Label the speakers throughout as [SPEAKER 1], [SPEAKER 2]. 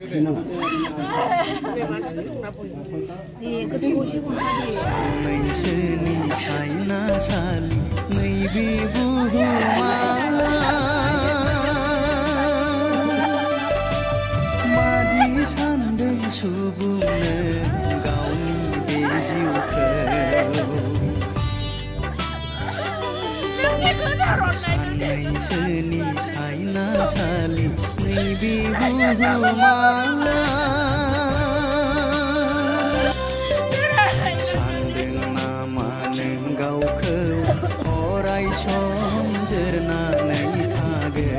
[SPEAKER 1] Seni sayna sali naibi buhuma Sandeng nama nenggauke orai som jerna nei thage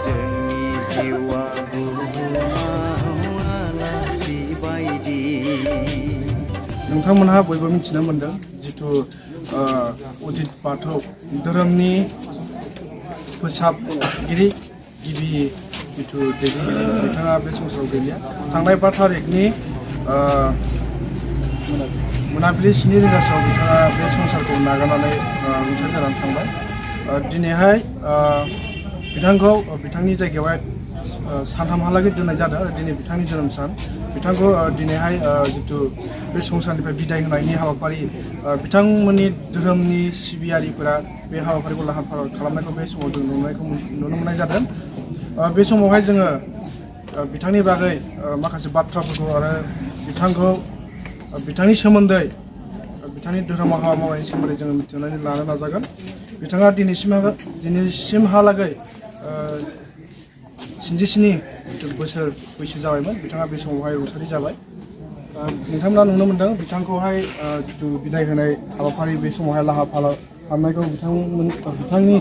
[SPEAKER 1] Joंनि jiwa buhumaव आलासि बायदि
[SPEAKER 2] नोंथांमोनहा बयबो मिथिनो मोनदों जितु अजित बाथौ धोरोमनि फोसाबगिरि गिबि जितु दैदेनगिरि बिथाङा बे संसाराव गैलिया थांनाय 5 तारिखनि मोनाबिलि 7 रिंगासोआव बिथाङा बे संसारखौ नागारनानै रुंसारि जानानै थांबाय दिनैहाय बिथांखौ बिथांनि जायगायावहाय सानथामहालागै दोननाय जादों आरो दिनै बिथांनि जोनोम सान बिथांखौ दिनैहाय जितु बे संसारनिफ्राय बिदाय होनायनि हाबाफारि बिथांमोननि धोरोमनि सिबियारिफोरा बे हाबाफारिखौ लाहार फाहार खालामनायखौ बे समाव जों नुनो मोननाय जादों बे समावहाय जोङो बिथांनि बागै माखासे बाथ्राफोरखौ आरो बिथांनि सोमोन्दै बिथांनि धोरोमाव हाबा मावनायनि सोमोन्दै जोङो मिथिनानै लानो नाजागोन बिथाङा दिनैसिमहालागै 77 बोसोर बैसो जाबायमोन बिथाङा बे समावहाय रुंसारि जाबाय नोंथांमोना नुनो मोनदों बिथांखौहाय जितु बिदाय होनाय हाबाफारि बे समावहाय लाहार फाहार खालामनायखौ बिथांनि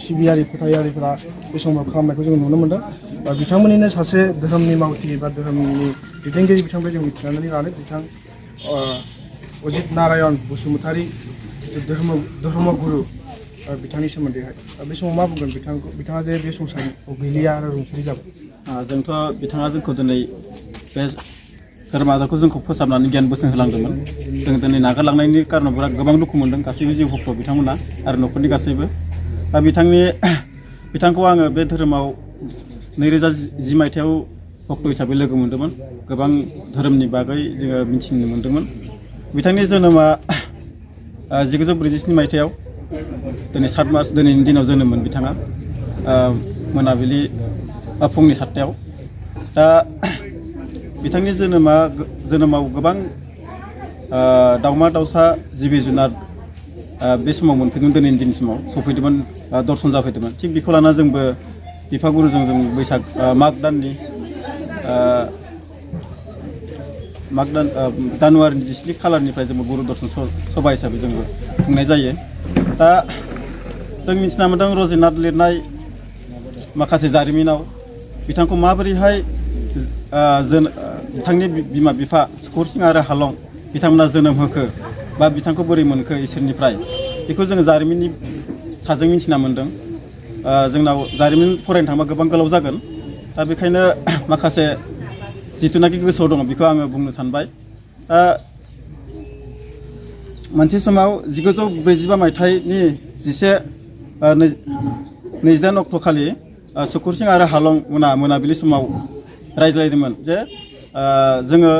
[SPEAKER 2] सिबियारि फोथायारिफोरा बे समाव खालामनायखौ जों नुनो मोनदों बिथांमोननिनो सासे धोरोमनि मावथि बा धोरोमनि दैदेनगिरि बिथांनिफ्राय जों मिथिनानै लानो बिथां अजित नारायण बसुमतारी धर्मगुरु बिथांनि सोमोन्दैहाय बे समाव मा बुंगोन बिथाङा जे बे संसाराव गैलिया आरो रुंसारि जाबाय
[SPEAKER 3] जोंथ' बिथाङा जोंखौ दिनै बे धोरोम आयदाखौ जोंखौ फोसाबनानै गियान बोसोन होलांदोंमोन जों दिनै नागारलांनायनि कारनाव बिराद गोबां दुखु मोनदों गासैबो जिउ भक्त बिथांमोना आरो न'खरनि गासैबो दा बिथांखौ आङो बे धोरोमाव 2010 मायथाइयाव भक्त हिसाबै लोगो मोन्दोंमोन गोबां धोरोमनि बागै जोङो मिथिनो मोन्दोंमोन बिथांनि जोनोमा 1947 मायथाइयाव दिनै 7 मार्च दिनैनि दिनाव जोनोममोन बिथाङा मोनाबिलि फुंनि 7टायाव दा बिथांनि जोनोमाव गोबां दाउमा दाउसा जिबि जुनार बे समाव मोनफैदोंमोन दिनैनि दिनसिमाव सफैदोंमोन दर्शन जाफैदोंमोन थिग बेखौ लाना जोंबो बिफागुरुजों जों बैसाग माग दाननि जानुवारिनि 17 खालारनिफ्राय जोंबो गुरु दर्शन सभा हिसाबै जोंबो खुंनाय जायो दा जों मिथिना मोन्दों रजिनाथ लिरनाय माखासे जारिमिनाव बिथांखौ माबोरैहाय बिथांनि बिमा बिफा सुकुर सिं आरो हालं बिथांमोना जोनोम होखो बा बिथांखौ बोरै मोनखो इसोरनिफ्राय बेखौ जोङो जारिमिननि साजों मिथिना मोन्दों जोंनाव जारिमिन फरायनो थांबा गोबां गोलाव जागोन दा बेखायनो माखासे जिथुनाखि गोसोआव दङ बेखौ आङो बुंनो सानबाय मोनसे समाव 1945 मायथाइनि 28 अक्ट'खालि सुकुर सिं आरो हालं मोनाबिलि समाव रायज्लायदोंमोन जे जोङो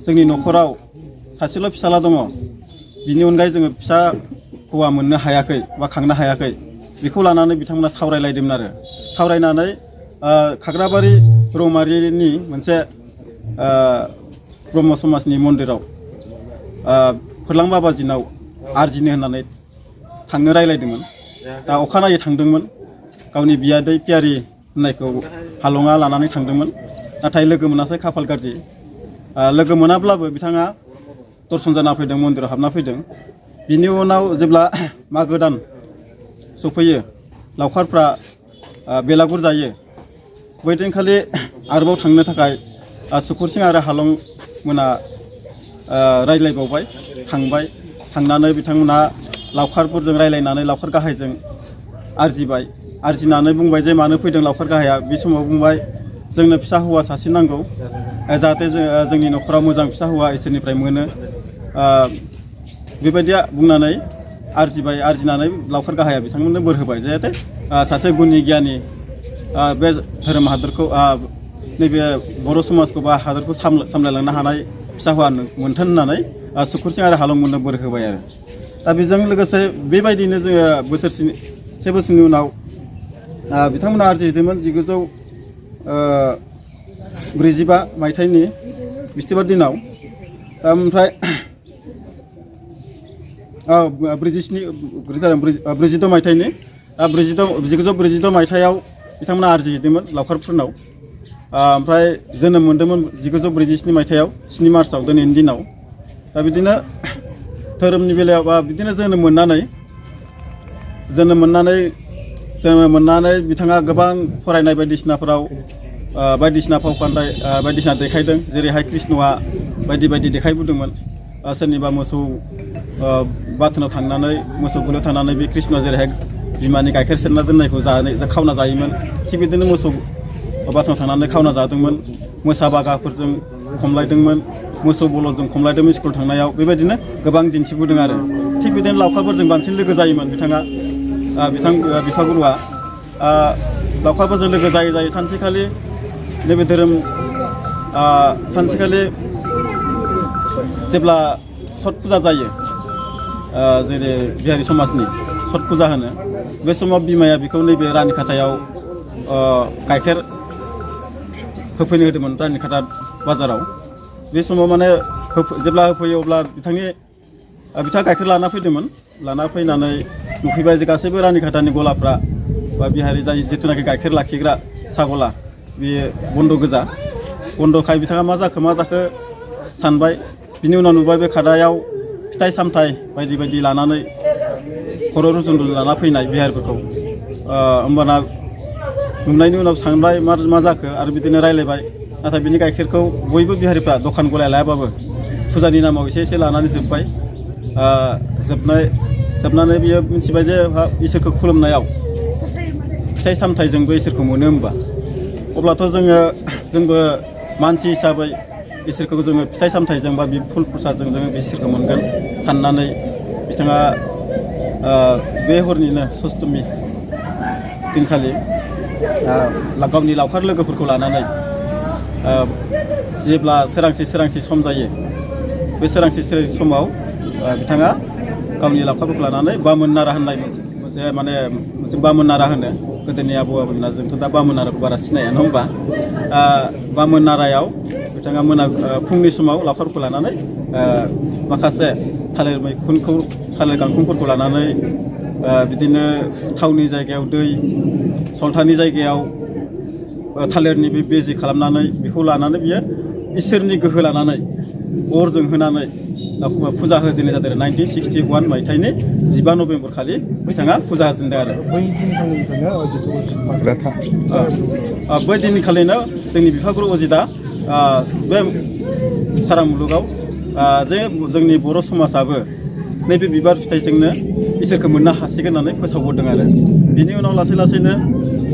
[SPEAKER 3] जोंनि न'खराव सासेल' फिसाला दङ बिनि अनगायै जोङो फिसा हौवा मोननो हायाखै बा खांनो हायाखै बेखौ लानानै बिथांमोना सावरायलायदोंमोन आरो सावरायनानै खाग्राबारि ब्रह्मारिनि मोनसे ब्रह्म समाजनि मन्दिराव फोरलां बाबाजिनाव आरजिनो होननानै थांनो रायलायदोंमोन दा अखानायै थांदोंमोन गावनि बियादै पियारि होननायखौ हालङा लानानै थांदोंमोन नाथाय लोगो मोनासै खाफाल गाज्रि लोगो मोनाब्लाबो बिथाङा दर्शन जाना फैदों मन्दिराव हाबना फैदों बिनि उनाव जेब्ला मागो दान सफैयो लावखारफ्रा बेलागुर जायो बै दिनखालि आरोबाव थांनो थाखाय सुकुर सिं आरो हालं मोना रायज्लायबावबाय थांनानै बिथांमोना लावखारफोरजों रायज्लायनानै लावखार गाहायजों आरजिनानै बुंबाय जे मानो फैदों लावखार गाहाया बे समाव बुंबाय जोंनो फिसा हौवा सासे नांगौ जाहाथे जोंनि न'खराव मोजां फिसा हौवा इसोरनिफ्राय मोनो बेबायदि बुंनानै आरजिनानै लावखार गाहाया बिथांमोननो बोर होबाय जाहाथे सासे गुनि गियानि बे धोरोम हादोरखौ नैबे बर' समाजखौ बा हादोरखौ सामलायलांनो हानाय फिसा हौवा मोन्थों होननानै सुखुरसिं आरो हालंमोननो बोर होबाय आरो दा बेजों लोगोसे बेबायदिनो जोङो से बोसोरनि उनाव बिथांमोना आरजिहैदोंमोन 1945 मायथाइनि बिस्थिबार दिनाव ओमफ्राय 46 मायथाइनि 1942 मायथाइयाव बिथांमोना आरजिहैदोंमोन लावखारफोरनाव ओमफ्राय जोनोम मोन्दोंमोन 1947 मायथाइयाव 7 मार्चआव दिनैनि दिनाव दा बिदिनो धोरोमनि बेलायाव बिदिनो जोनोम मोननानै बिथाङा गोबां फरायनाय बायदिसिनाफोराव बायदिसिना फाव फान्दाय बायदिसिना देखायदों जेरैहाय कृष्णआ बायदि देखायबोदोंमोन सोरनिबा मोसौ बाथोनाव थांनानै मोसौ गुलियाव थांनानै बे कृष्णआ जेरैहाय बिमानि गाइखेर सेरना दोननायखौ खावना जायोमोन थिग बिदिनो मोसौ बाथोनाव थांनानै खावना जादोंमोन मोसा बागाफोरजों खमलायदोंमोन मोसौ बलदजों खमलायदोंमोन स्कुल थांनायाव बेबायदिनो गोबां दिन्थिबोदों आरो थिग बिदिनो लावखारफोरजों बांसिन लोगो जायोमोन बिफागुरुआ लावखारफोरजों लोगो जायै सानसेखालि नैबे धोरोम सानसेखालि जेब्ला छठ फुजा जायो जेरै बिहारि समाजनि छठ फुजा होनो बे समाव बिमाया बिखौ नैबे रानिखाथायाव गाइखेर होफैनो होदोंमोन रानिखाथा बाजाराव बे समाव माने जेब्ला होफैयो अब्ला बिथाङा गाइखेर लाना फैदोंमोन लाना फैनानै नुफैबाय जे गासैबो रानिखाथानि गलाफ्रा बा बिहारि जाय जिथुनाखि गाइखेर लाखिग्रा सागला बेयो बन्द' गोजा बन्द'खाय बिथाङा मा जाखो सानबाय बिनि उनाव नुबाय बे खादायाव फिथाइ सामथाइ बायदि लानानै खर' रुजुन लाना फैनाय बिहारिफोरखौ होमबाना नुनायनि उनाव सानबाय मा जाखो आरो बिदिनो रायलायबाय नाथाय बिनि गाइखेरखौ बयबो बिहारिफ्रा दखान गलाय लायाबाबो फुजानि नामाव एसे लानानै जोब्बाय जोबनानै बियो मिथिबाय जे इसोरखौ खुलुमनायाव फिथाइ सामथाइजोंबो इसोरखौ मोनो होमबा अब्लाथ' जोंबो मानसि हिसाबै इसोरखौ जोङो फिथाइ सामथाइजों बा फुल प्रसादजों जोङो इसोरखौ मोनगोन साननानै बिथाङा बे हरनिनो सस्तमि दिनखालि गावनि लावखार लोगोफोरखौ लानानै जेब्ला सोरांसि सम जायो बे सोरांसि समाव बिथाङा गावनि लावखारफोरखौ लानानै बामोन नारा होननाय मोनसे बामोन नारा होनो गोदोनि आबौ आबैमोना जोंथ' दा बामोन नाराखौ बारा सिनाया नङा होमबा बामोन नारायाव बिथाङा फुंनि समाव लावखारफोरखौ लानानै माखासे थालिर गांखंफोरखौ लानानै बिदिनो थावनि जायगायाव दै सलथानि जायगायाव थालिरनि बे बेजे खालामनानै बेखौ लानानै बियो इसोरनि गोहो लानानै अरजों होनानै फुजा होजेननाय जादों 1961 मायथाइनि 15 नभेम्बर खालि बिथाङा फुजा होजेनदों आरो बै दिनखालिनो जोंनि बिफागुरु अजितआ बे सारा मुलुगाव जे जोंनि बर' समाजाबो नैबे बिबार फिथाइजोंनो इसोरखौ मोननो हासिगोन होननानै फोसावबोदों आरो बिनि उनाव लासैनो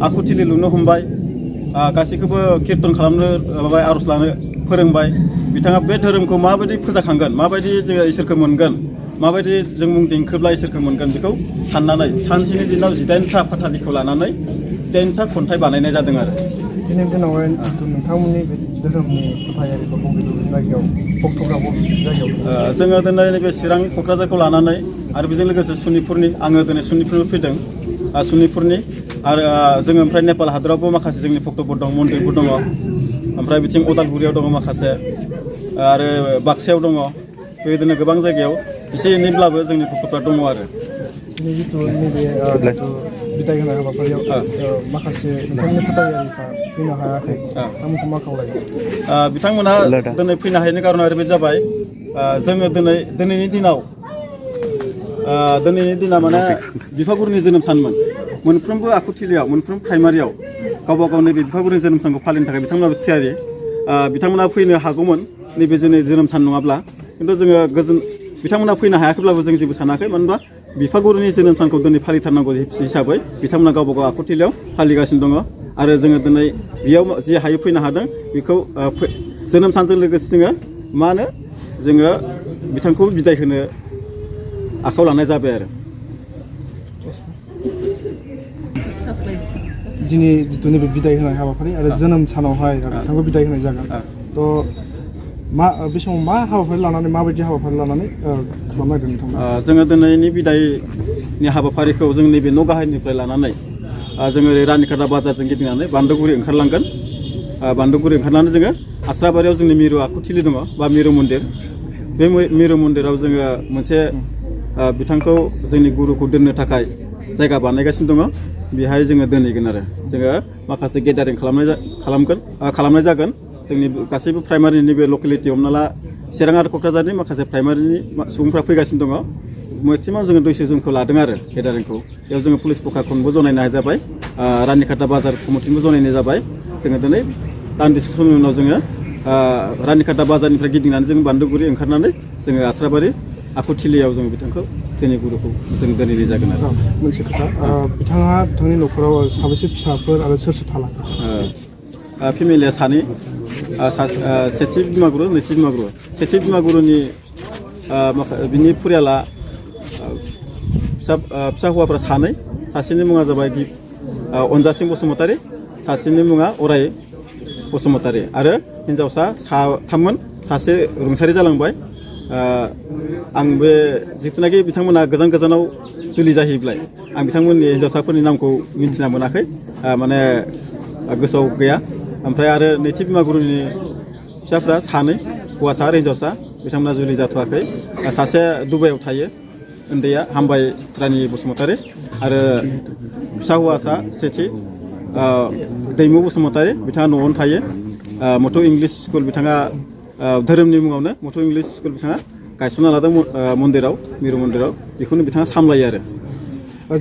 [SPEAKER 3] आखुथिलि लुनो हमबाय गासैखौबो कीर्तन खालामनो माबाय आर'ज लानो फोरोंबाय बिथाङा बे धोरोमखौ माबायदि फोजाखांगोन माबायदि जोङो इसोरखौ मोनगोन माबायदि जों मुं देंखोब्ला इसोरखौ मोनगोन बेखौ साननानै सानसेनि दिनाव 19था फाथालिखौ लानानै 19था खन्थाइ बानायनाय जादों आरो
[SPEAKER 2] दिनैनि दिनावहाय नोंथांमोननि धोरोमनि फोथायारिखौ बबे जायगायाव भक्तफ्रा बबे जायगायाव
[SPEAKER 3] जोङो दिनै नैबे चिरां क'क्राझारखौ लानानै आरो बेजों लोगोसे सनितपुरनि आङो दिनै सनितपुर फैदों सनितपुरनि आरो जोङो ओमफ्राय नेपाल हादरावबो माखासे जोंनि भक्तफोर दं मन्दिरफोर दङ ओमफ्राय बिथिं अदालगुरियाव दङ माखासे आरो बाक्सायाव दङ बेबायदिनो गोबां जायगायाव एसे एनैब्लाबो जोंनि भक्तफ्रा दङ आरो
[SPEAKER 2] दिनै जिथु नैबे बिदाय होनाय हाबाफारियाव माखासे नोंथांनि फोथायारिफ्रा फैनो हायाखै बिथांमोनखौ मा खावलायगोन
[SPEAKER 3] बिथांमोनहा दिनै फैनो हायैनि कारना ओरैबायदि जाबाय जोङो दिनैनि दिना माने बिफागुरुनि जोनोम सानमोन मोनफ्रोमबो आखुथिलियाव मोनफ्रोम प्राइमारियाव गावबा गाव नैबे बिफागुरुनि जोनोम सानखौ फालिनो थाखाय बिथांमोनाबो थियारि बिथांमोना फैनो हागौमोन नैबे जोंनि जोनोम सान नङाब्ला खिन्थु जोङो बिथांमोना फैनो हायाखैब्लाबो जों जेबो सानाखै मानो होनबा बिफागुरुनि जोनोम सानखौ दिनै फालिथारनांगौ हिसाबै बिथांमोना गावबा गाव आखुथिलियाव फालिगासिनो दङ आरो जोङो दिनै बेयाव जे हायो फैनो हादों बेखौ जोनोम सानजों लोगोसे जोङो बिथांखौ बिदाय होनो आखायाव लानाय जाबाय आरो
[SPEAKER 2] दिनै जिथु नैबे बिदाय होनाय हाबाफारि आरो जोनोम सानावहाय बिथांखौ बिदाय होनाय जागोन थ' मा बे समाव मा हाबाफारि लानानै माबायदि हाबाफारि लानानै खालामनो नागिरदों नोंथांमोना?
[SPEAKER 3] जोङो दिनैनि बिदायनि हाबाफारिखौ जों नैबे न' गाहायनिफ्राय लानानै जोङो ओरै रानिखाता बाजारजों गिदिंनानै बान्दोगुरि ओंखारलांगोन। बान्दोगुरि ओंखारनानै जोङो आस्राबारियाव जोंनि मिरु आखुथिलि दङ बा मिरु मन्दिर, बे मिरु मन्दिराव जोङो मोनसे बिथांखौ जोंनि गुरुखौ दोननो थाखाय जायगा बानायगासिनो दङ। बेहाय जोङो दोनहैगोन आरो जोङो माखासे गेदारिं खालामनाय जागोन। जोंनि गासैबो प्राइमारिनि बे लकेलिटि हमना ला चिरां आरो क'क्राझारनि माखासे प्राइमारिनि सुबुंफ्रा फैगासिनो दङ। मेक्सिमाम जोङो 200 जनखौ लादों आरो गेदारिंखौ। बेयाव जोङो पुलिस प्रखाखनबो जनायनाय जाबाय, रानिखाता बाजार कमिटिबो जनायनाय जाबाय। जोङो दिनै दान्दिसे समनि उनाव जोङो रानिखाता बाजारनिफ्राय गिदिंनानै जों बान्दोगुरि ओंखारनानै जोङो आस्राबारि आखुथिलियाव जोङो बिथांखौ जोंनि गुरुखौ जों दोनहैनाय जागोन आरो।
[SPEAKER 2] मोनसे खोथा बिथाङा बिथांनि न'खराव साबेसे फिसाफोर आरो सोर थालाङो?
[SPEAKER 3] फेमिलिया सानै, सेथि बिमागुरु नैथि बिमागुरु। सेथि बिमागुरुनि बिनि फरियाला फिसा हौवाफ्रा सानै, सासेनि मुङा जाबाय अनजासिं बसुमतारी, सासेनि मुङा अराय बसुमतारी आरो हिन्जावसा थाममोन, सासे रुंसारि जालांबाय। आं बे जिथुनाखि बिथांमोना गोजानाव जुलि जाहैबाय आं बिथांमोननि हिन्जावसाफोरनि नामखौ मिन्थिना मोनाखै, माने गोसोआव गैया। ओमफ्राय आरो नैथि बिमागुरुनि फिसाफ्रा सानै, हौवासा आरो हिन्जावसा, बिथांमोना जुलि जाथ'वाखै। सासे दुबाइयाव थायो, उन्दैया हामबाय रानि बसुमतारी आरो फिसा हौवासा सेथि दैमु बसुमतारी, बिथाङा न'आवनो थायो। मथौ इंलिस स्कुल बिथाङा धोरोमनि मुङावनो मथौ इंलिस स्कुल बिथाङा गायसनना लादों मन्दिराव, मिरु मन्दिराव। बेखौनो बिथाङा सामलायो आरो।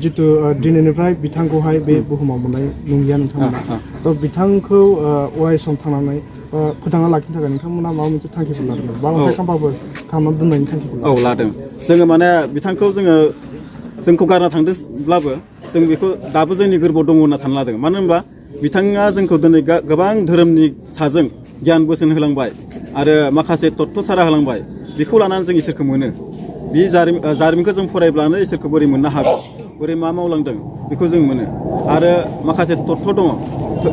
[SPEAKER 2] जितु दिनैनिफ्राय बिथांखौहाय बे बुहुमाव मोननाय नंलिया नोंथांमोना, थ' बिथांखौ अराय सम थांनानै फोथांना लाखिनो थाखाय नोंथांमोना माबा मोनसे थांखिफोर लादों बा अन्थाइ खाम्फाफोर खालामनानै दोननायनि थांखिफोर
[SPEAKER 3] लादों। जोङो माने बिथांखौ जोंखौ गारना थांदोंब्लाबो जों बेखौ दाबो जोंनि गोरबोआव दङ होनना सानना लादों। मानो होनबा बिथाङा जोंखौ दिनै गोबां धोरोमनि साजों गियान बोसोन होलांबाय आरो माखासे तत्व सारा होलांबाय। बेखौ लानानै जों इसोरखौ मोनो। बे जारिमिनखौ जों फरायब्लानो इसोरखौ बोरै मोननो हागोन, बोरै मा मावलांदों बेखौ जों मोनो। आरो माखासे तत्व दङ,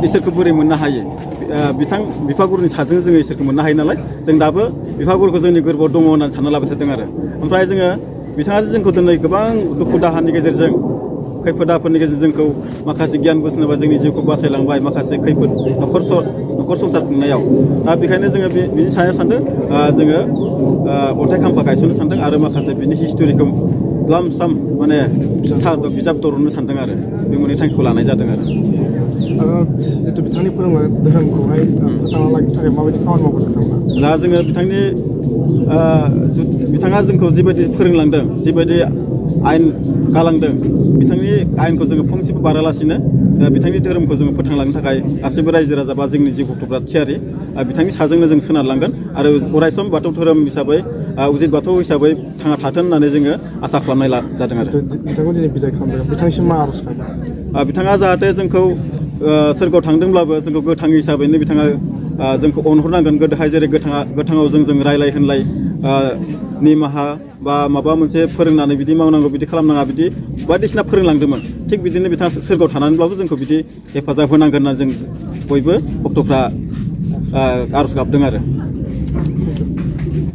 [SPEAKER 3] इसोरखौ बोरै मोननो हायो, बिफागुरुनि साजों जोङो इसोरखौ मोननो हायो नालाय, जों दाबो बिफागुरुखौ जोंनि गोरबोआव दङ होननानै सानना लाबाय थादों आरो। ओमफ्राय जोङो बिथाङा जोंखौ दिनै गोबां दुखु दाहानि गेजेरजों, खैफोद आफोदनि गेजेरजों जोंखौ माखासे गियान बोसोन होबाय, जोंनि जिउखौ बासायलांबाय माखासे खैफोद न'खर संसार खुंनायाव। दा बेखायनो जोङो बिनि सायाव सानदों जोङो अन्थाइ खाम्फा गायसननो सानदों आरो माखासे बिनि हिस्ट'रिखौ लाम साम माने बिजाब दरननो सानदों आरो। बे मोननै थांखिखौ लानाय जादों आरो।
[SPEAKER 2] जितु बिथांनि फोरोंनाय धोरोमखौहाय फोथांना लाखिनो थाखाय माबायदि खामानि मावगोन नोंथांमोना?
[SPEAKER 3] दा जोङो बिथाङा जोंखौ जिबायदि फोरोंलांदों, जिबायदि आयेन गालांदों, बिथांनि आयेनखौ जोङो फंसेबो बारालासिनो बिथांनि धोरोमखौ जोङो फोथांलांनो थाखाय गासैबो रायजो राजा बा जोंनि जिउ गथ'फ्रा थियारि। बिथांनि साजोंनो जों सोनारलांगोन आरो अरायसम बाथौ धोरोम हिसाबै, उजित बाथौ हिसाबै थांना थाथों होननानै जोङो आसा खालामनाय जादों आरो।
[SPEAKER 2] बिथांखौ दिनै बिदाय खालामदों, बिथांनिसिम मा आर'ज खालामदों? बिथाङा
[SPEAKER 3] जाहाथे जोंखौ सोरगोआव थांदोंब्लाबो जोंखौ गोथां हिसाबैनो बिथाङा जोंखौ अनहरनांगोन। गोदोहाय जेरै गोथाङाव जों रायलाय होनलाय निमाहा बा माबा मोनसे फोरोंनानै बिदि मावनांगौ, बिदि खालामनाङा, बिदि बायदिसिना फोरोंलांदोंमोन। थिग बिदिनो बिथाङा सोरगोआव थानानैब्लाबो जोंखौ बिदि हेफाजाब होनांगोन होनना जों बयबो भक्तफ्रा आर'ज गाबदों आरो।